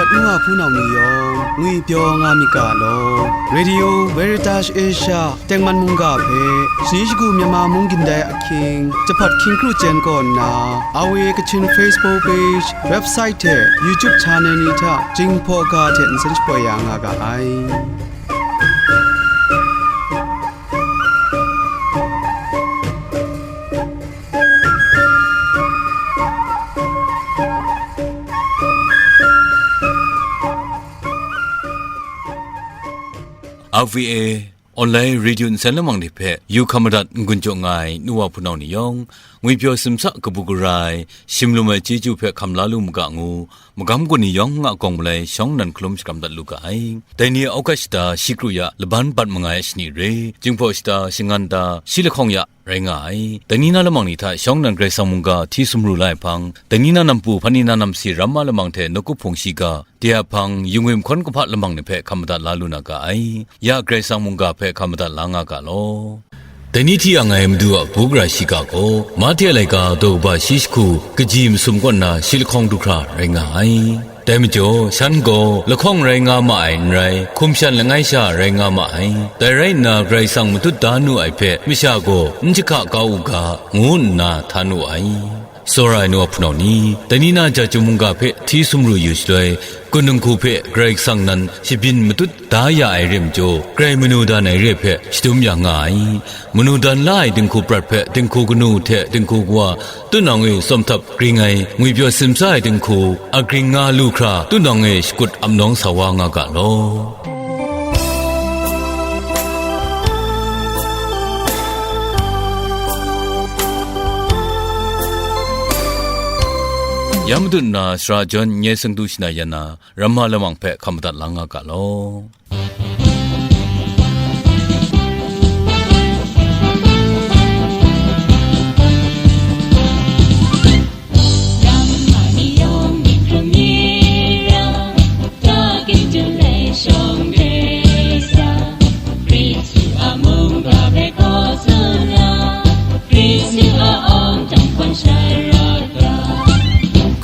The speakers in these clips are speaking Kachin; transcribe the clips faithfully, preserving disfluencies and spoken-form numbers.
N wa hpunau ni yawng ngwipyaw nga myit ga law. Radio Veritas Asia tengman mungga hpe shani shagu Myanmar mung gindai ahkying, jahpat hkying kru chyen kaw nna, R V A Kachin Facebook page, website hte YouTube channel ni hta Jinghpaw ga hte nsen shapoi ya nga ga ai. R V A Online Radio nsen lamang ni hpe yu hkam madat n-gun jaw nga ai nu wa hpunau ni yawng, ngwipyaw simsa kabu gara ai, shim lum ai chyeju hpe hkam la lu mu ga ngu, magam gun ni yawng nga kawng malai shawng nnan hkalum shakram dat lu ga ai. Dai ni August shata shi kru ya laban bat mangai ai shani re, Jinghpaw shata shangan da shi lahkawng ya rai nga ai. Dai ni na lamang ni hta shawng nnan Karai Kasang mungga hti sumru la ai hpang, dai ni na nampu hpan ni na namsi ramma lamang hte nawku hpung shiga, de a hpang, yu ngwim hkawn kahpa lamang ni hpe hkam madat la lu na ga ai. Ya Karai Kasang mungga hpe hkam madat la nga ga law. Dai ni hti yang ai Madu a bugra shiga gaw, Mahte a laika daw kaba shi jahku kaji masum kaw nna shi lahkawng du hkra rai nga ai. Dai majaw, shan gaw lahkawng rai nga ma ai n rai, hkum shan langai sha rai nga ma ai. Dai rai nna, Karai Kasang matut da nu ai hpe masha gaw n jahka kau u ga, ngu nna htan wu ai. Tsawra ai nu a hpunau ni, dai ni na ja chyum mungga hpe hti sumru yu shaloi, gun dinghku hpe Karai Kasang nan shabyin matut da ya ai re majaw, grai manu dan ai re hpe shadum ya nga ai. Manu dan la ai dinghku prat hpe dinghku kanu hte dinghku kawa, tunang e tsawm htap gring ai, ngwipyaw simsa ai dinghku, a gring nga lu hkra, tunang e shakut ap nawng sa wa nga ga law. Ya Madu nna sara jawn nye sengdu shana yan na, ramma lamang hpe hkam madat la nga ga law.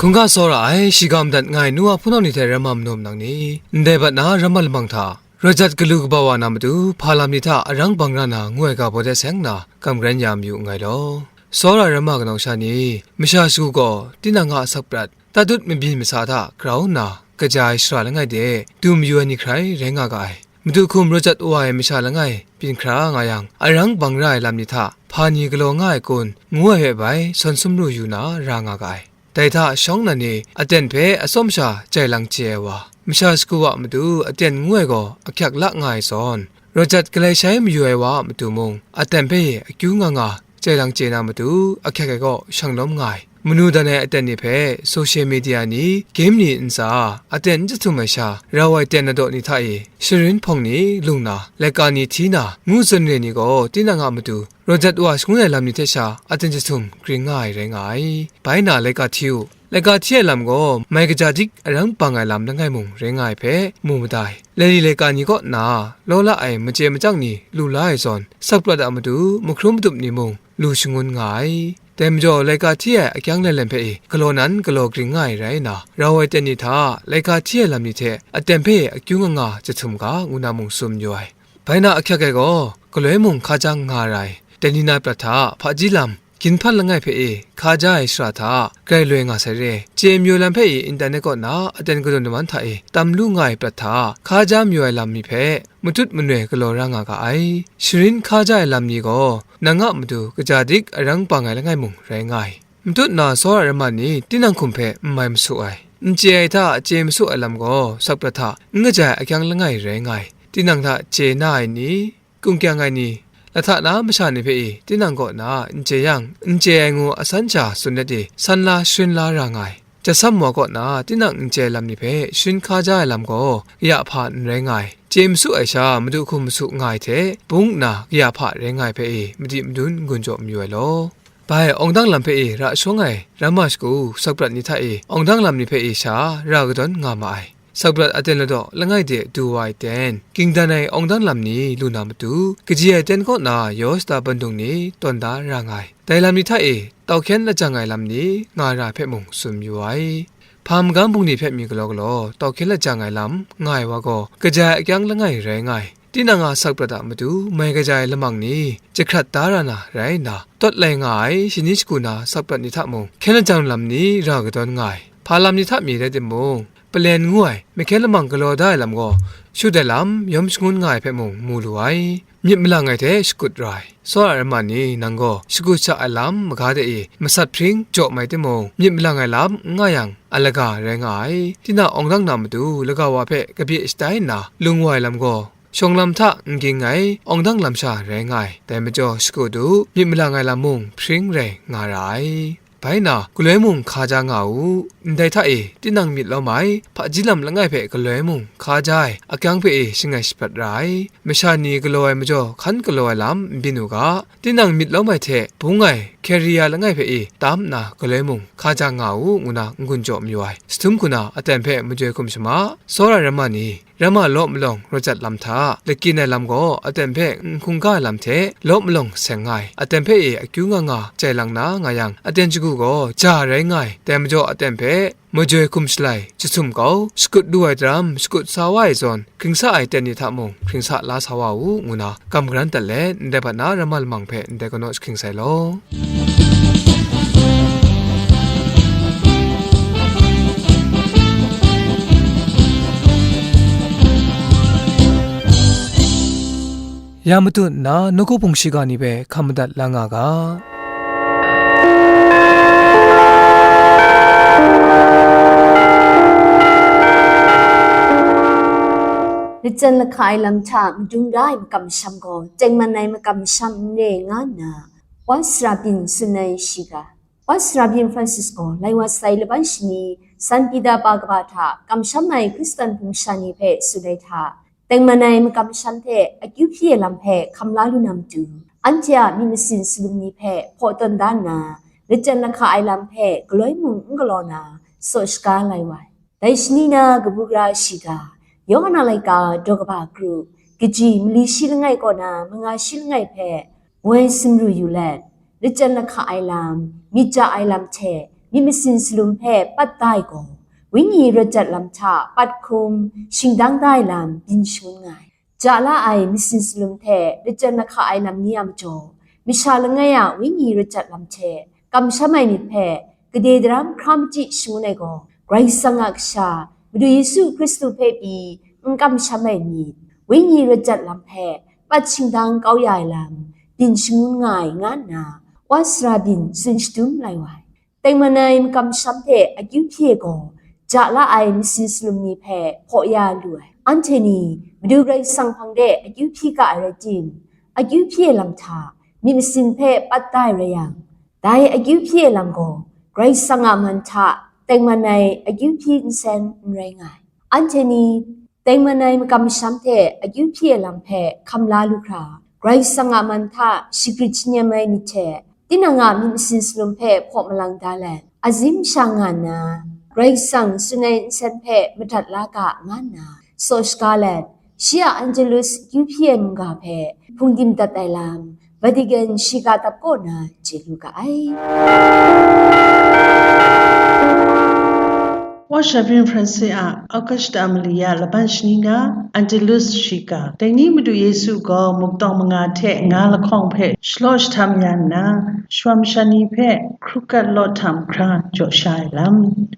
Hkungga tsawra ai, shiga madat nga ai nu wa hpunau ni hte ramma manaw manang ni, ndai bat na ramma lamang hta, rawt jat galu kaba wa na matu, hpa lam ni hta arang bang ra na ngu ai ga baw de seng nna, kam gran ya mayu nngai law. Tsawra ramma kanau sha ni, masha shagu gaw, tinang a asak prat, tatut mabyin masa hta grau nna, kaja ai shara langai de, du mayu ai ni hkrai rai nga ga ai. Madu hkum rawt jat wa ai masha langai byin hkra nga yang, arang bang ra ai lam ni hta, hpa ni galaw nga ai kun, ngu ai hpe bai, sawn sumru yu na ra nga ga ai. Dai hta shawng nnan ni aten hpe atsawm sha jai lang chye ai wa, masha shagu wa a matu aten ngu ai gaw ahkyak la nga ai zawn, rawt jat galai shai mayu ai wa a matu mung, aten hpe akyu nga nga jai lang chye na matu, ahkyak ai gaw shang lawm nga ai. Manu dan ai aten ni hpe social media ni, game ni ntsa, aten n jahtum ai sha, rau ai ten nadaw ni hta e, sharin hpawng ni lung na, laika ni hti na, ngu zawn re ni gaw tinang a matu, rawt jat wa shangun ai lam ni hte sha, aten jahtum gring nga ai rai nga ai. Bai na laika hti u. Laika hti ai lam gaw, mai kaja dik arang bang ai lam langai mung rai nga ai hpe, mu mada ai. Laili laika ni kaw na, law la ai machye machyang ni lu la ai zawn, sakprat a matu mahkrum madup ni mung lu shangun nga ai. Dai majaw, laika hti ai akyang lem lem hpe e, galaw nan galaw gring nga ai rai nna, rau ai ten ni hta, laika hti ai lam ni hte aten hpe akyu nga nga jahtum ga, ngu na mung tsun yu ai. Bai na ahkyak ai gaw, galoi mung hka jang nga ra ai, dai ni na prat hta hpaji lam, ginhpan langai hpe e, hka ja ai shara hta, grai loi nga sai re. Chye mayu lam hpe e, internet kaw na aten gadun daman hta e, tam lu nga ai prat hta, hka ja mayu ai lam mi hpe, matut manoi galaw ra nga ga ai. Sharin hka ja ai lam ni gaw, nang a matu kaja dik arang bang ai langai mung rai nga ai. Matut na tsawra ramma ni tinang hkum hpe n mai masu ai. N chye ai hta chye masu ai lam gaw, sakprat hta n kaja ai akyang langai rai nga ai. Tinang hta chye na ai ni, kungkyang ai ni, lahta na masha ni hpe e, tinang kaw na n chye yang, n chye ai ngu asan sha tsun let e, san la sharin la ra nga ai. Jasam wa kaw na tinang n chye ai lam ni hpe sharin hka ja ai lam gaw, kaya hpa n rai nga ai. Chye masu ai sha, madu hkum masu nga ai hte, bung nna kaya hpa rai nga ai hpe e, madi madun n-gun jaw mayu ai law. Bai, awng dang lam hpe e ra shawng ai, ramma shagu, sakprat ni hta e, awng dang lam ni hpe e sha, ra kadawn nga ma ai. Sakprat aten ladaw langai de du wa ai ten, ging dan ai awng dang lam ni lu na matu, kaji ai ten kaw na yaw shata bandung ni tawn da ra nga ai. Dai lam ni hta e, tau hkyen lajang ai lam ni nga ra hpe mung tsun yu ai. hpa magam bungli hpe mi galaw galaw tau hkye lajang ai lam nga ai wa gaw, kaja ai akyang langai rai nga ai. Tinang a sakprat a matu mai kaja ai lamang ni jahkrat da ra na rai nna, tawt lai nga ai shani shagu na sakprat ni hta mung, hkyen lajang lam ni ra kadawn nga ai. Hpa lam ni hta mi rai timung, palen ngu ai mahkyen lamang galaw da ai lam gaw, shut ai lam yawm shangun nga ai hpe mung mu lu ai. Myit malang ai hte shakut ra ai. Tsawra ai ramma ni nang gaw shakut sha ai lam maga de e masat hpring jaw mai timung, myit malang ai lam n nga yang, alaga rai nga ai. Tinang awng dang na matu laga wa hpe kabye shatai nna lung wa ai lam gaw, shawng lam hta n ging ai awng dang lam sha rai nga ai. Dai majaw, shakut u, myit malang ai lam mung hpring rai nga ra ai. Bai na, galoi mung hkaja nga u. Ndai hta e, tinang myit lawm ai hpaji lam langai hpe galoi mung hkaja ai akyang hpe e shangai shapat ra ai. Masha ni galaw ai majaw hkan galaw ai lam n byin u ga, tinang myit lawm ai hte bung ai hkye-, ria langai hpe e tam nna galoi mung hkaja nga u, ngu na n-gun jaw mayu ai. Sahtum hku na aten hpe majoi hkum shama, tsawra ai ramma ni, ramma law malawng rawt jat lam hta, lakyin ai lam gaw aten hpe n hkungga ai lam hte law malawng seng nga ai, aten hpe e akyu nga nga jai lang na nga yang, aten shagu gaw ja rai nga ai, dai majaw aten hpe majoi hkum shalai, jasum kau, shakut lu ai daram, shakut sa wa ai zawn, hkring sa ai ten ni hta mung hkring sa la sa wa u, ngu na kam garan dat let, ndai bat na ramma lamang hpe ndai kanaw jahkring sai law. Ya matut nna nawku hpung shiga ni hpe hkam madat la nga ga. Lachyan lahka ai lam hta madung da ai makam masham gaw, tengman ai makam masham n re nga nna, Wa Sara Byin tsun ai shiga. Wa Sara Byin Francis gaw lai wa sai laban shani, San Pita pa kaba hta kamsham ai Hkristan hpung sha ni hpe tsun ai hta, tengman ai makam masham hte akyu hpyi ai lam hpe hkam la lu na matu, anhte a myit masin salum ni hpe hpaw tawn da nna, lachyan lahka ai lam hpe galoi mung n galaw na, saw shaga lai wa ai. Dai shani na kabu gara shiga, Yawhan a laika daw kaba kru, kaji mali shi langai kaw na manga shi langai hpe woi sumru yu let, lachyan lahka ai lam, myit ja ai lam hte myit masin salum hpe pat da ai gaw, Wenyi rawt jat lam hta pat hkum shingdang da ai lam byin shangun nga ai. Ja la ai masin salum hte lachyan lahka ai lam ni a majaw, masha langai a Wenyi rawt jat lam hte kamsham ai myit hpe gade daram hkra machyi shangun ai gaw, Karai Kasang a kasha, Madu Yesu Hkristu hpe pyi n kamsham ai myit, Wenyi rawt jat lam hpe pat shingdang kau ya ai lam, byin shangun nga ai, nga nna, Wa Sara Byin tsun shadum lai wa ai. Tengman ai makam masham hte akyu hpyi ai gaw, ja la ai masin salum ni hpe hpaw ya lu ai. Anhte ni Madu Karai Kasang hpang de akyu hpyi ga ai rai tim, akyu hpyi ai lam hta myit masin hpe pat da ai rai yang, dai akyu hpyi ai lam gaw Karai Kasang a man hta tengman ai akyu hpyi nsen n rai nga ai. Anhte ni tengman ai makam masham hte akyu hpyi ai lam hpe hkam la lu hkra, Karai Kasang a man hta shagrit shanyem ai myit hte, tinang a myit masin salum hpe hpaw malang da let, azim sha nga nna, Karai Kasang tsun ai nsen hpe madat la ga, nga nna, saw shaga let, shi a Angelus akyu hpyi ai mungga hpe hpungdim dat ai lam, Vatican shiga dap kaw na chye lu ga ai. Wa Sara Byin Francis a August a mali ya laban shani nga, Angelus shiga, dai ni Madu Yesu gaw muktawng manga hte nga lahkawng hpe shalaw jahtam ya nna, shawa masha ni hpe hkrukat law htam hkra jaw sha ai lam,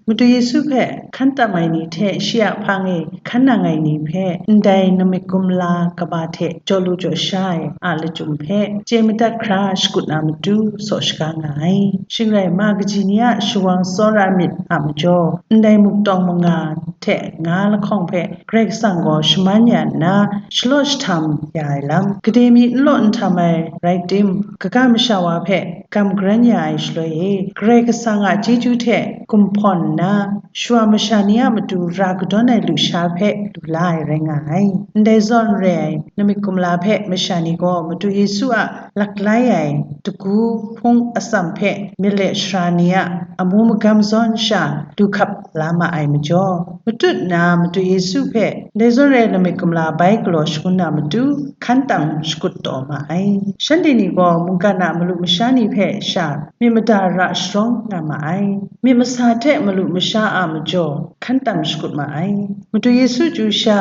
Madu Yesu hpe hkan tam ai ni hte shi a hpang e hkan nang ai ni hpe ndai namik kumla kaba hte jaw lu jaw sha ai a lachyum hpe chye madat hkra shakut na matu saw shaga nga ai. Shing rai, ma kaji ni a shawang tsawra myit a majaw, ndai muktawng manga hte nga lahkawng hpe Karai Kasang gaw shaman ya nna, shalaw jahtam ya ai lam, gade mi n law n htam ai rai tim, kaga masha wa hpe gam garan ya ai shaloi e, Karai Kasang a chyeju hte gumhpawn nna, shawa masha ni a matu ra kadawn ai lusha hpe lu la ai rai nga ai. Ndai zawn re ai namik kumla hpe masha ni gaw Madu Yesu a laklai ai dagu hpung atsam hpe myit le sara ni a amu magam zawn sha du hkap la ma ai majaw, Matut nna Madu Yesu hpe ndai zawn rai lamik kumla bai galaw shangun na matu, hkan tam shakut taw ma ai. Shanhte ni gaw mungkan a malu masha ni hpe sha myit mada ra sharawng nga ma ai. Myit masa hte malu masha a majaw hkan tam shakut ma ai. Madu Yesu chyu sha,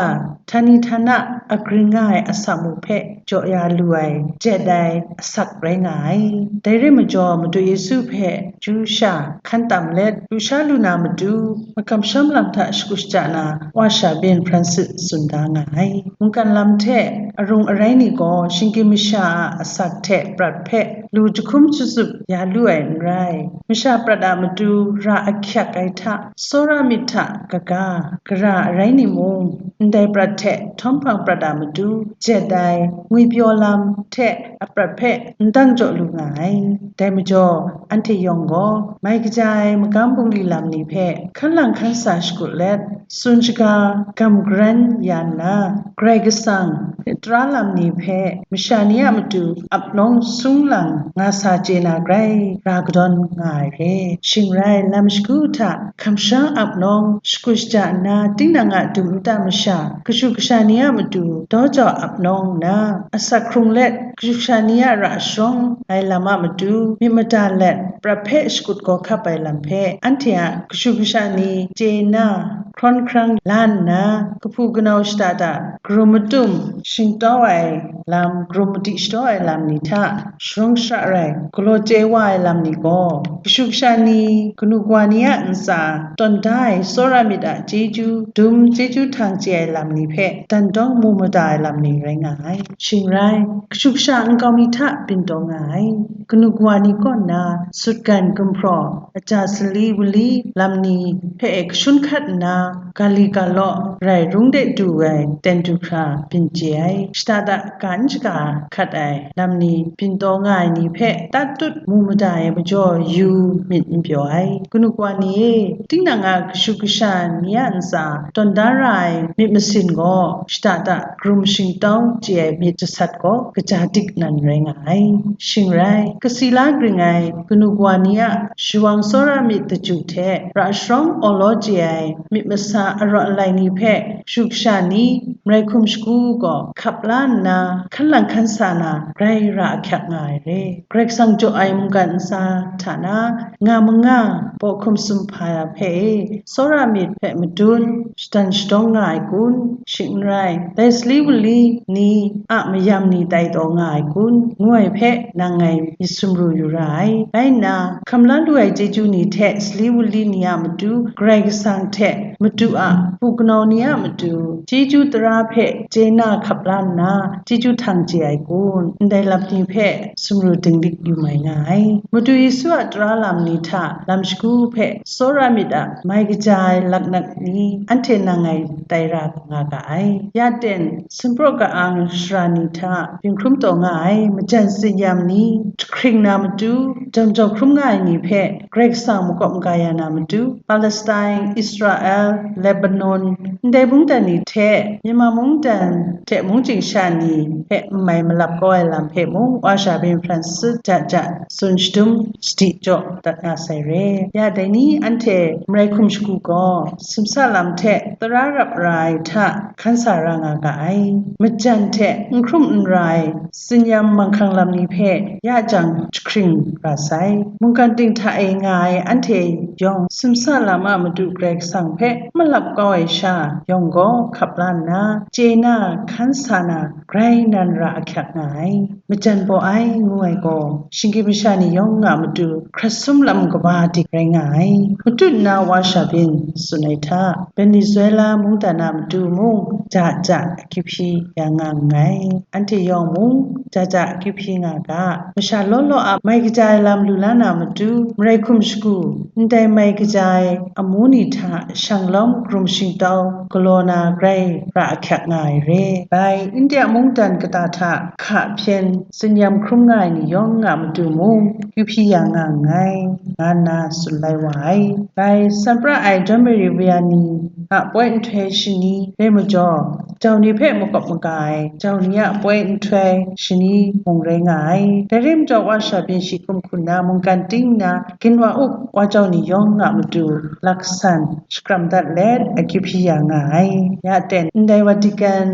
htani htana agring nga ai asak mung hpe jaw ya lu ai, jet ai asak rai nga ai. Dai rai majaw, Madu Yesu hpe chyu sha hkan tam let, lusha lu na matu, makamsham lam hta shagu shaja na, Wa Sha byin Francis tsun da nga ai. Mungkan lam hte arung arai ni gaw, shinggyim masha a asak hte prat hpe lu jahkum jatsup ya lu ai n rai. Masha prat a matu ra ahkyak ai hta, tsawra myit hta kaga, gara arai ni mung, ndai prat hte htawm hpang prat a matu, jet ai, ngwipyaw lam hte aprat hpe n dang jaw lu nga ai. Dai majaw, anhte yawng gaw, mai kaja ai magam bungli lam ni hpe hkan lang hkan sa shakut let, tsun shaga gam garan ya nna, Karai Kasang tara lam ni hpe masha ni a matu ap nawng sung lang nga sa chye na grai ra kadawn nga ai re. Shing rai, lam shagu hta kamsham ap nawng shagu shaja nna, tinang a dum nta masha, kashu kasha ni a matu daw jau ap nawng nna, asak hkrung let kashu kasha ni a ra sharawng ai lam a matu, myit mada let prat hpe shakut gaw hkap ai lam hpe, anhte a kashu kasha ni chye nna, hkrawn hkrang la nna, kahpu kanau shada da, karum matum shingtau ai lam, karum madi shadaw ai lam ni hta, sharung shara rai, galaw chye wa ai lam ni gaw, kashu kasha ni, kanu kawa ni a ntsa tawn da ai tsawra myit a chyeju, dum chyeju htang chye ai lam ni hpe, dan dawng mu mada ai lam ni rai nga ai. Shing rai, kashu kasha nkau mi hta byin taw nga ai. Kanu kawa ni kaw nna, sutgan gumhpraw, aja sali wali lam ni hpe kashun hkat nna, ga li ga law rai rung de du ai ten du hkra byin chye ai, shada da ga n shaga hkat ai lam ni byin taw nga ai ni hpe tat tut mu mada ai majaw yu myit n pyaw ai. Kanu kawa ni e, tinang a kashu kasha ni a ntsa tawn da ra ai myit masin gaw, shada da karum shingtau chye ai myit jasat gaw kaja dik nan rai nga ai. Shing rai, kasi la gring ai kanu kawa ni a shawang tsawra myit daju hte ra sharawng awlaw chye ai myit masa arawt alai ni hpe, kashu kasha ni, marai hkum shagu gaw hkap la nna, hkan lang hkan sa na, grai ra ahkyak nga ai re. Karai Kasang jaw ai mungkan ntsa hta na, nga manga, baw hkum sumhpa hpe e, tsawra myit hpe madun, shadan shadawng nga ai kun? Shing n rai, dai sali wali ni a mayam ni tai taw nga ai kun, ngu ai hpe nang ngai myit sumru yu ra ai. Rai nna, hkam la lu ai chyeju ni hte sali wali ni a matu, Karai Kasang hte matu a hpu kanau ni a matu, chyeju tara hpe chye na hkap la nna, chyeju htang chye ai kun? Ndai lam ni hpe sumru dinglik yu mai nga ai. Madu Yesu a tara lam ni hta lam shagu hpe tsawra myit a mai kaja ai laknak ni anhte nang ngai tai ra nga ga ai. Ya ten, sumpraw ka-ang shara ni hta byin hkrum taw nga ai, majan tsinyam ni, jahkring na matu, jam jau hkrum nga ai ni hpe Karai Kasang makawp maga ya na matu, Palestine, Israel, Lebanon, ndai mungdan ni hte Myanmar mungdan hte mungchying sha ni hpe n mai malap kau ai lam hpe mung, Wa Sha byin Francis ja ja tsun shadum sadi jaw dat nga sai re. Ya dai ni anhte marai hkum shagu gaw, sumsa lam hte tara rap ra ai hta hkan sa ra nga ga ai. Majan hte n hkrum n ra ai tsinyam manghkang lam ni hpe ya jang jahkring ra sai. Mungkan ting hta e nga ai anhte yawng sumsa lam a matu Karai Kasang hpe malap kau ai sha yawng gaw hkap la nna, chye na, hkan sa na, grai nan ra ahkyak nga ai. Majan baw ai ngu ai gaw, shinggyim masha ni yawng nga matu hkrat sum lam kaba dik rai nga ai. Matut nna Wa Sha byin tsun ai hta, Venezuela mungdan a matu mung ja ja akyu hpyi ya nga nngai. Anhte yawng mung ja ja akyu hpyi nga ga, masha law law a mai kaja ai lam lu la na matu, marai hkum shagu, ndai mai kaja ai amu ni hta shanglawm karum shingtau galaw na grai ra ahkyak nga ai re. Bai, India mungdan kata hta hka hpyen tsinyam hkrum nga ai ni yawng nga matu mung, kyu hpyi ya nga nngai, nga nna tsun lai wa ai. Bai, Sanpra ai John Mary Vianney a poi nhtoi shani re majaw, jau ni hpe makawp maga ai, jau ni a poi nhtoi shani mung rai nga ai. Dai rai majaw, wa sha byin shi hkum hkun na mungkan ting nna, ginwa up wa jau ni yawng a matu laksan shakram dat let akyu hpyi ya nga ai. Ya ten, ndai Vatican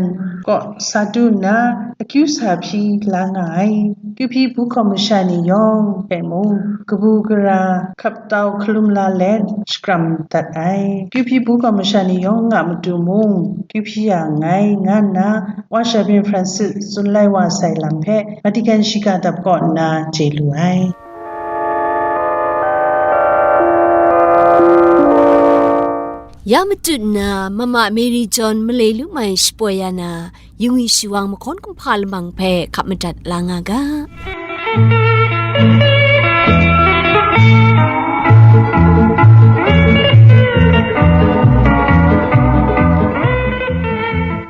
kaw sa du nna akyu sa hpyi la nga ai. Kyu hpyi bu hkawm masha ni yawng hpe mung, kabu gara hkap tau hkalum la let shakram dat ai. Kyu hpyi bu hkawm masha ni yawng a matu mung kyu hpyi ya nngai, nga nna Wa sha byin Francis tsun lai wa sai lam hpe Vatican shiga dap kaw nna chye lu ai. Ya matut nna, Mama Mary John malai lu mai shapoi ya na, yungwi shawang mahkawn kumhpa lamang hpe hkap madat la nga ga.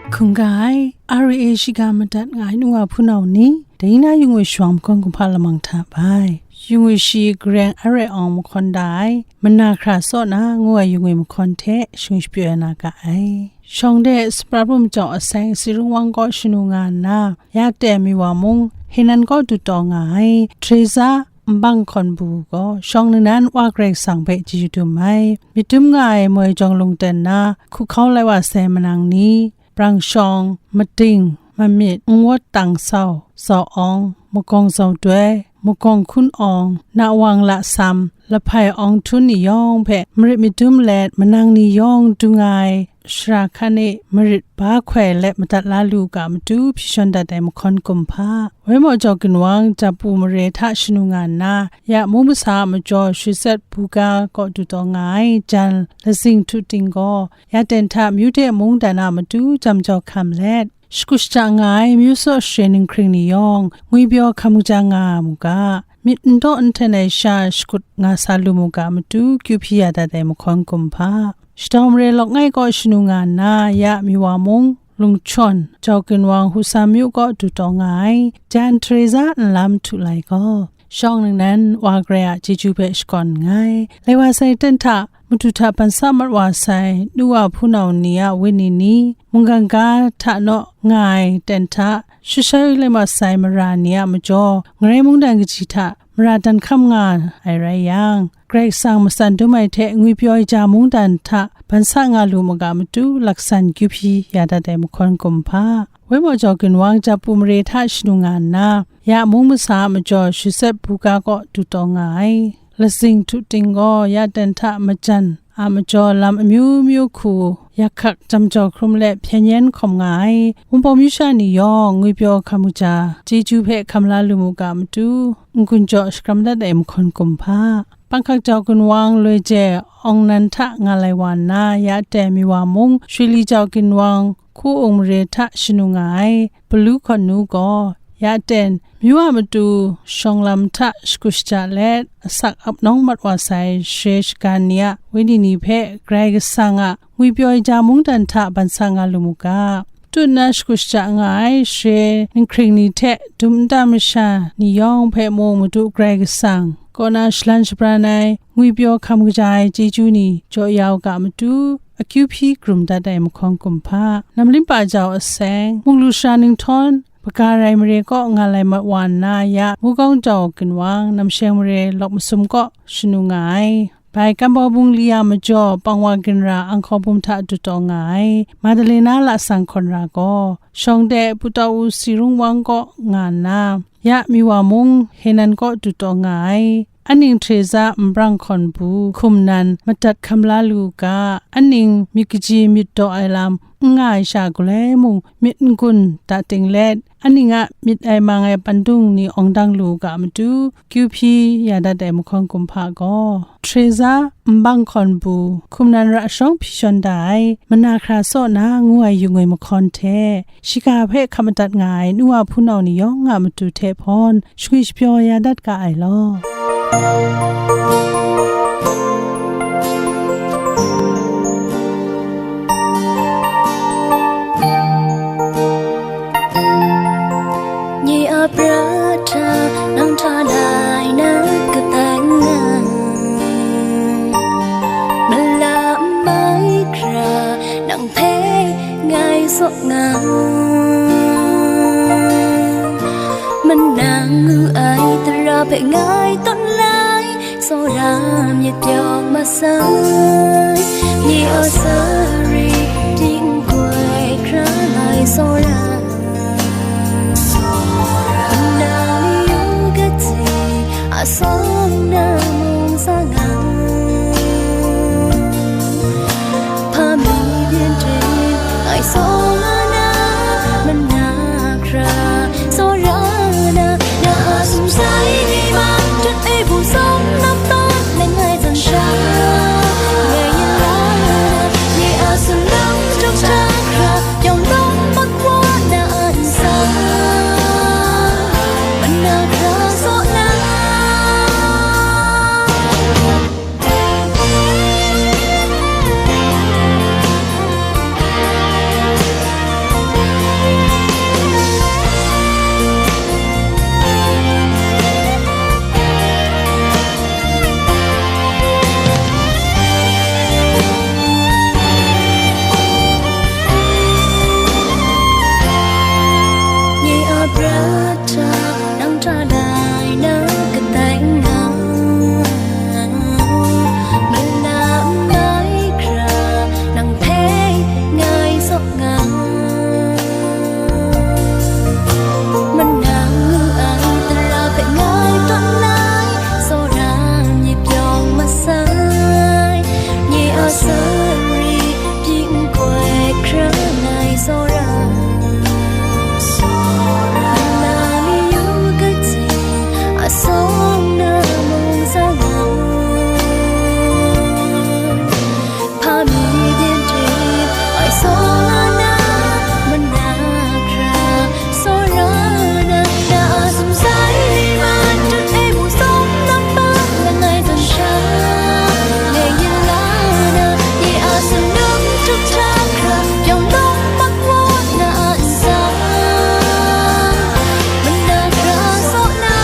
Hkungga ai, R A A shiga madat nga ai nu wa hpunau ni, dai na yungwi shawang mahkawn kumhpa lamang hta bai. Yungwi shi gareng arai awng mahkawn da ai, mana hkra saw na ngu ai yungwi mahkawn hte shingwi shapyaw ya na ga ai. Shawng de Saprat Bum Jau Aseng Sirung Wang kaw shanu nga nna, ya ten mi wa mung, Henan kaw du taw nga ai, Teresa Nbang Hkawn Bu gaw shawng ningnan Wa Karai Kasang hpe chyeju dum ai. Myit dum nga ai moi jawng lung ten na, hku hkau lai wa sai manang ni, brang shawng, mating, mamyit, nwawt tang sau, zau awng, magawng zau doi, magawng hkun awng, nawang lasam, lahpai awng htun ni yawng hpe marit myit dum let, manang ni yawng dung ai shara hkan e marit ba hkoi let madat la lu ga matu hpyi shawn dat ai mahkawn kumhpa. Waimaw jau ginwang Japu mare hta shanu nga nna, ya mung masa a majaw Shawsat Buga kaw du taw nga ai jan Lazing Htu Ting gaw, ya ten hta Myu de mungdan a matu jam jau hkam let, shakut shaja nga ai myu saw share ninghkring ni yawng ngwipyaw hkam kaja nga mu ga, myit n daw n hten ai sha shakut nga sa lu mu ga matu kyu hpyi ya dat ai mahkawn kumhpa. Shadau mare lawk ngai kaw shanu nga nna, ya mi wa mung, Lungchawn, jau ginwang Husam Myu kaw du taw nga ai, jan Teresa nlam htu lai gaw, shawng ningnan Wa Karai a chyeju hpe shakawn nngai. Lai wa sai ten hta, madu hta ban sa mat wa sai, nu wa hpunau ni a wenyi ni, mungkan ga hta naw nga ai ten hta, shashai lai wa sai mara ni a majaw, ngarai mungdan kaji hta mara dan hkam nga ai rai yang, Karai Kasang matsan dum ai hte ngwipyaw ai ja mungdan hta ban sa nga lu mu ga matu laksan kyu hpyi ya dat ai mahkawn kumhpa. Waimaw jau ginwang Japu mare hta shanu nga nna, ya mung masa a majaw Shawsat Buga kaw du taw nga ai. Lazing Htu Ting gaw ya ten hta majan a majaw lam amyu myu hku yak hkak jam jau hkrum let hpyen yen hkawm nga ai. Wunpawng myu sha ni yawng ngwipyaw hkam kaja chyeju hpe hkam la lu mu ga matu, n-gun jaw shakram dat ai mahkawn kumhpa. Panghkak jau ginwang loi je awng nan hta nga lai wa nna, ya ten mi wa mung, Shwe Li jau ginwang Hku Ung mare hta shanu nga ai Palu Hkawn Nu gaw, ya ten, myu a matu shawng lam hta shakut shaja let, asak ap nawng mat wa sai share shagan ni a wenyi ni hpe Karai Kasang a ngwipyaw ai ja mungdan hta ban sa nga lu mu ga. Tut nna shakut shaja nga ai share ninghkring ni hte dum nta masha ni yawng hpe mung Madu Karai Kasang kaw na shalan shabran ai, ngwipyaw hkam kaja ai chyeju ni jaw ya u ga matu, akyu hpyi karum dat ai mahkawn kumhpa. Namlimpa jau aseng, munglu sara ninghtawn, Bagarai mare kaw nga lai mat wa nna ya, Mukawng jau ginwang, Namsheng mare lawk masum kaw shanu nga ai. Bai Kambau bungli a majaw, Pangwa ginra Anghkaw bum hta dut taw nga ai, Madalena lasang hkawn ra gaw, shawng de Putau U Sirung Wang kaw nga nna, ya mi wa mung, Henan kaw dut taw nga ai. Aning Teresa Nbrang Hkawn Bu hkum nan madat hkam la lu u ga, aning myit kaji myit daw ai lam n nga ai sha galoi mung myit n-gun da ting let, aning a myit ai mang ai pandung ni awng dang lu u ga matu, kyu hpyi ya dat ai mahkawn kumhpa gaw, Teresa Nbang Hkawn Bu hkum nan ra shawng hpyi shawn da ai, mana hkra saw na ngu ai yu ngwi mahkawn hte, shiga hpe hkap madat nga ai nu wa hpunau ni yawng a matu hte hpawn, shangwi shapyaw ya dat ga ai law. Nye a pra hta nang hta lai na katai nga, mala n mai hkra nang hpe ngai Manang ngu ai tara hpe ngai tawn lai, tsawra myit pyaw masai, nye a sari ting goi hkra lai tsawra. Nang yu kati a sawng na mung sa nga. Hpa mi byin hte ngai sawng na, mana hkra tsawra na, na a sumsai ni ma, jut e bu sawng na pa, langai zan sha, ngai yin la na, ni a sun dang jung hta hkra, yawng dang mak wa na a nsa, mana hkra sawng na. Nye a prat hta nang hta lai na kadai nga, mana n mai hkra nang hpe ngai sawk nga. Manang ngu ai tara hpe ngai tawn lai, tsawra myit pyaw masai, nye a sari pyi n koi hkra ngai tsawra. Mana mi yu kati a sawng na mung sa nga. Hpa mi byin hte ai sawng na, mana hkra tsawra na, na a sumsai ni man dut e mu sawng na pa, langai zan sha, ngai yin la na, ni a sundum htuk hta hkra, yawng lawng mak wa na a nsa, mana hkra tsawra na.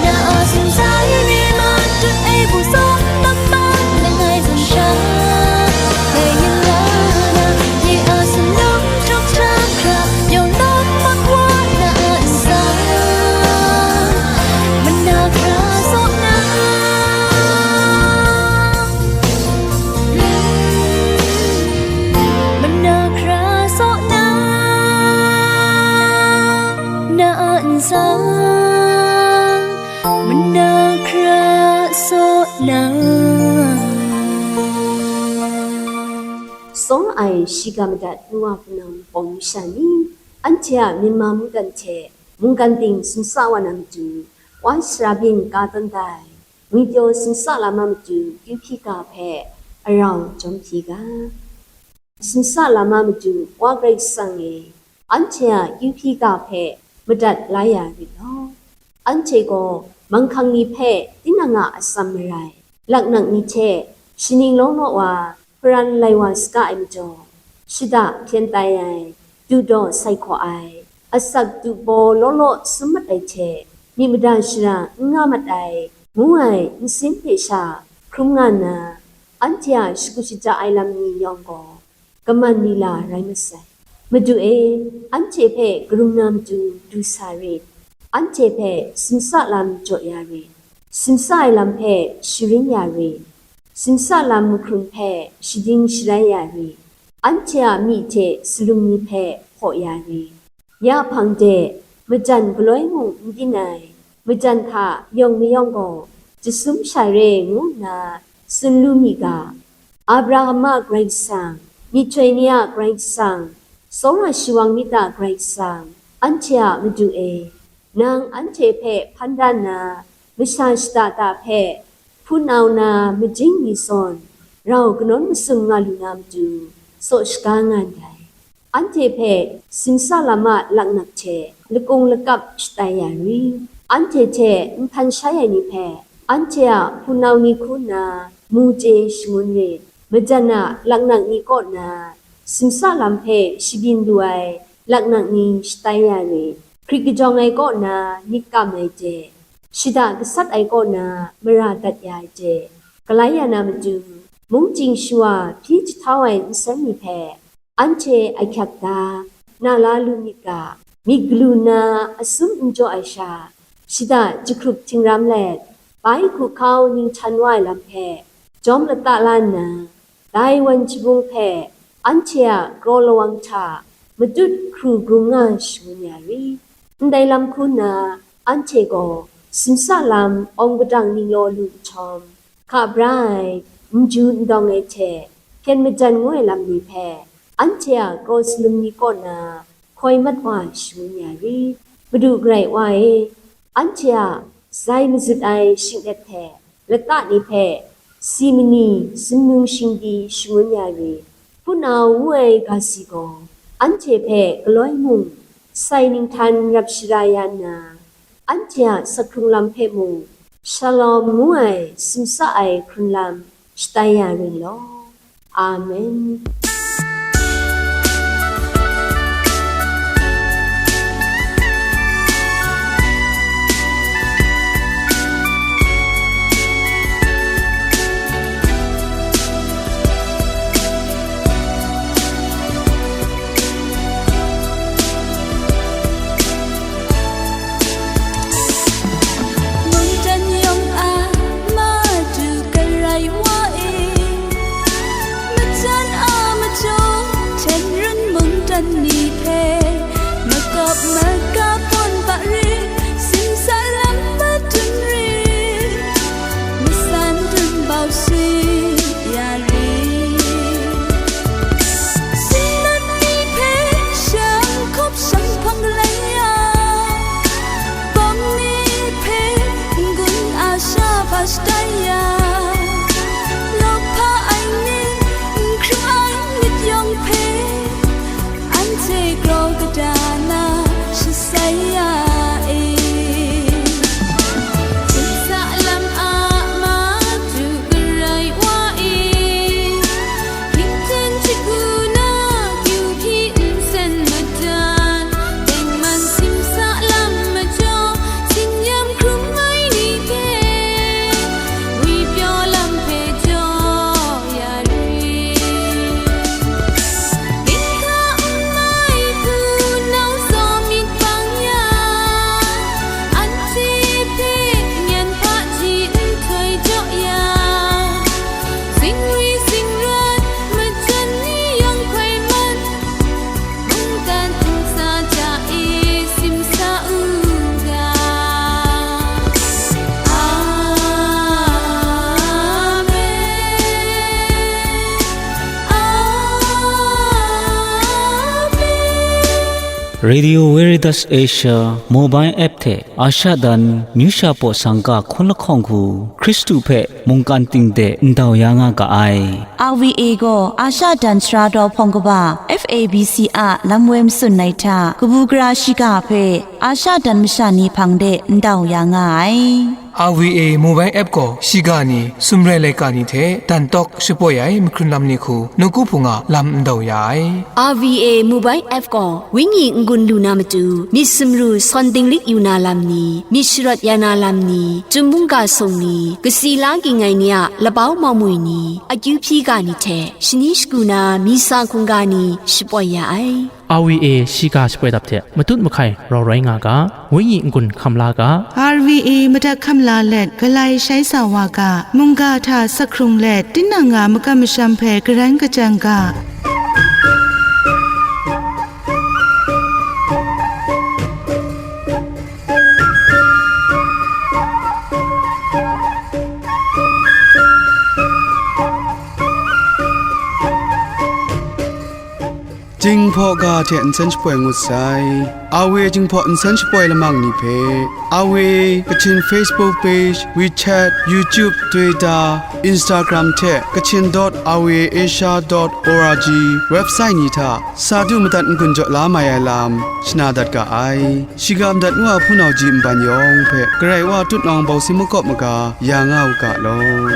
Na a sumsai ni man dut e bu sawng na pa, langai zan sha, ngai yin la na, ni a sundum htuk hta hkra, yawng lawng mak wa na a nsa, mana hkra tsawra na. Mana hkra tsawra na, na a nsa, mana hkra tsawra na. Sawng ai shiga madat nu wa hpunau pawng masha ni, anhte a Myanmar mungkan hte mungkan ting sumsa wa na matu, wa sara byin ka tawn dai. Ngwipyaw sumsa lam a matu kyu hpyi ga hpe arau jawm hpyi ga. Sumsa lam a matu Wa Karai Kasang e, anhte a kyu hpyi ga hpe madat la ya rit law, anhte gaw manghkang ni hpe tinang a atsam marai, laknak ni hte shaning law law wa hparan lai wa saga ai majaw, shada hpyen tai ai, dudaw sai hkaw ai, asak dupaw law law sum mat ai hte, myit mada shara n nga mat ai, ngu ai nsin hpe sha hkrum nga nna, anhte a shagu shaja ai lam ni yawng gaw, kaman nila rai masai. Madu e, anhte hpe karung na matu du sa rit, anhte hpe sumsa lam jaw ya rit, sumsa ai lam hpe sharin ya rit, sumsa lam mahkrung hpe shading sharai ya rit, anhte a myi hte salum ni hpe hpaw ya rit. Ya hpang de, majan galoi mung n byin ai, majan hta yawng mayawng gaw jasum sha re ngu nna tsun lu mi ga. Abraham a Karai Kasang, myihtoi ni a Karai Kasang, tsawra shawang myit a Karai Kasang, anhte a Madu e, nang anhte hpe hpan dan na masha shada da hpe, hpunau na majing ni zawn, rau kanawn masum nga lu na matu, saw shaga nga ndai. Anhte hpe sumsa lam a laknak hte lakung lakap shatai ya ri, anhte hte nhpan shai ai ni hpe, anhte a hpunau ni hku nna mu chye shangun rit, majan a laknak ni kaw na sumsa lam hpe shabyin lu ai laknak ni shatai ya rit, hkrit kajawng ai kaw na myit kam ai hte, shada gasat ai kaw na mara dat ya ai hte, galai ya na matu, mungchying shawa hpyi jahtau ai nsen ni hpe anhte ahkyak da na la lu myit ga, myit galu nna asum n jaw ai sha, shada jahkrup htingram let, bai hku hkau ninghtan wa ai lam hpe jawm lata la nna, dai wan jabung hpe anhte a kraw lawang hta matut hkru grung nga shangun ya ri. Ndai lam hku nna, anhte gaw simsa lam awng padang ninglaw lu nhtawm, hka bra ai, n ju n dawng ai hte hpyen majan ngu ai lam ni hpe, anhte a kraw salum ni kaw na hkoi mat wa shangun ya ri. Madu Karai Wa e, anhte a zai mazut ai shinglet hte lata ni hpe si mani, sumnung shingdi shangun ya ri. Hpunau ngu ai ga si gaw, anhte hpe galoi mung sai ninghtan rap shara ya nna, anhte a sakhkrung lam hpe mung, Shalom ngu ai simsa ai hkrun lam shatai ya ring law. Amen. Mungdan yawng a Madu Karai Wa e, majan a majaw, hten run mungdan ni hpe, makawp maga pawn pa re, simsa lam patun re, masan dun bau shi ya ri. Singlet ni hpe shanghkawp shanghpang galai ya, bawng ni hpe n-gun a sha hpa shatai ya, lawk hpa ai ni, n hkrum ai myit yawng hpe, anhte grau kata na shasai ya e. Simsa lam a Madu Karai Wa e, hpingten shagu na kyu hpyi nsen madat, tengman simsa lam majaw, tsin-yam hkrum ai ni hte, ngwi pyaw lam hpe jaw ya ri. Ginhka n mai hpunau zaw myit bang ya, anhte hpe nyan hpaji nhtoi jaw ya, zingwi zingrat majan ni yawng hkoi mat, mungkan ntsa hta e simsa u ga. Amen. Amen. Radio Veritas Asia mobile app hte Asha dan Myu Sha Paw Sangka hkun lahkawng hku Hkristu hpe mungkan ting de ndau ya nga ga ai. R V A gaw Asha dan sara daw hpawng kaba F A B C a lam woi matsun ai hta kabu gara shiga hpe Asha dan masha ni hpang de ndau ya nga ai. R V A mobile app gaw shiga ni, sumrai laika ni hte dan tawk shapoi ai mahkrun lam ni hku nawku hpung a lam ndau ya ai. R V A mobile app gaw wenyi n-gun lu na matu, myit sumru sawn dinglik yu na lam ni, myit sharawt ya na lam ni, Chyum mungga sung ni, kasi la ging ai ni a labau mawmwi ni, akyu hpyi ga ni hte shani shagu na mi sa hkungga ni shapoi ya ai. R V A shiga shapoi dap hte matut mahkai rau rai nga ga, wenyi n-gun hkam la ga. R V A madat hkam la let galai shai sa wa ga, mungga hta sak hkrung let tinang a makam masham hpe garan kajang ga. Jinghpaw ga hte nsen shapoi ngut sai. R V A Jinghpaw nsen shapoi lamang ni hpe, R V A Kachin Facebook page, WeChat, YouTube, Twitter, Instagram hte kachin dot R V A Asia dot O R G website ni hta sa du madat n-gun jaw la mai ai lam shana dat ga ai. Shiga madat ngu a hpunau ji nban yawng hpe Karai Wa tutnawng bawsing makawp maga ya nga u ga law.